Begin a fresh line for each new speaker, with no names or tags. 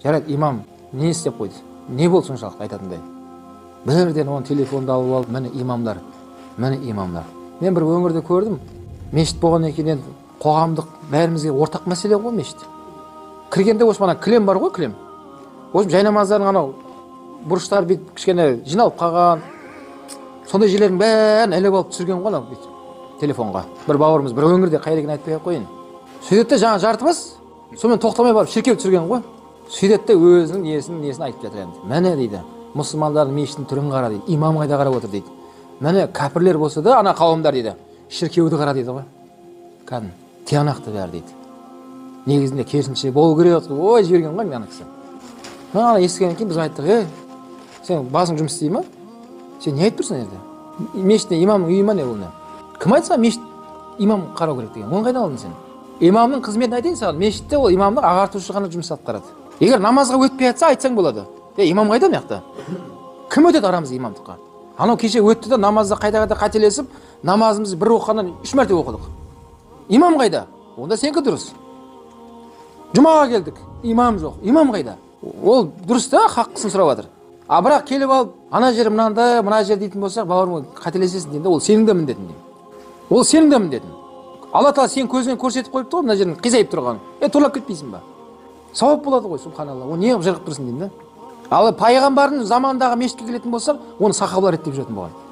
Жарайды, имам не істеп қойды? Не болды соншалықты айтатындай? Бірден оны телефонды алып алып, міне имамдар, міне имамдар. Мен бір өңірде көрдім, мешіт болғаннан кейін енді қоғамдық бәрімізге ортақ мәселе ғой мешіт. Кіргенде осы ана кілем бар ғой, кілем. Осы жайнамаздардың анау бұрыштары бүйтіп кішкене жиналып қалған, сондай жерлердің бәрін іліп алып түсірген ғой анау бүйтіп телефонға. Бір бауырымыз бір өңірде, қай екенін айтпай ақ қояйын. Сөйтеді де жаңа жартыбас, сонымен тоқтамай барып шіркеу түсірген ғой. Сөйтеді де өзінің несін айтып жатыр енді. Міне дейді, мұсылмандардың мешітінің түрін қара дейді, имам қайда қарап отыр дейді. Міне кәпірлер болса да ана қауымдар дейді, шіркеуді қара дейді ғой. Кәдімгі тиянақты бәрі дейді. Негізінде керісінше болу керек ой жіберген ғой ана кісі. Мына естігеннен кейін біз айттық, ей, сен басың жұмыс істей ма? Сен не айтып тұрсың енді? Мешітте имамның үйі ма не бұл не? Кім айтса мешіт имам қарау керек деген? Оны қайдан алдың сен? Имамның қызметін айтайын саған, мешітте ол имамның ағартушы ғана жұмыс атқарады. Егер намазға өтпей жатса айтсаң болады. Е, имам қайда мына жақта? Кім өтеді арамызда имамдыққа? Анау кеше өтті де намазда қайта-қайта қателесіп, намазымызды бір оқығаннан 3 мәрте оқыдық. Имам қайда? Онда сенікі дұрыс. Жұмаға келдік, имам жоқ. Имам қайда? Ол дұрыс та, хаққысын сұрап жатыр. А бірақ келіп алып, ана жер мынандай, мына жер дейтін болсақ, бауырым, қателесесің деймін де, ол сенің де міндетің деймін. Ол сенің де міндетің. Алла тағала сенің көзіңе көрсетіп қойыпты ғой, мына жердің қисайып тұрғанын. Е, турлап кетпейсің ба? Сауап болады ғой, субханалла. Оны не қылып жырғып тұрсың деймін да. Ал пайғамбардың заманындағы мешітке келетін болсақ, оны сахабалар реттеп жүретін болған.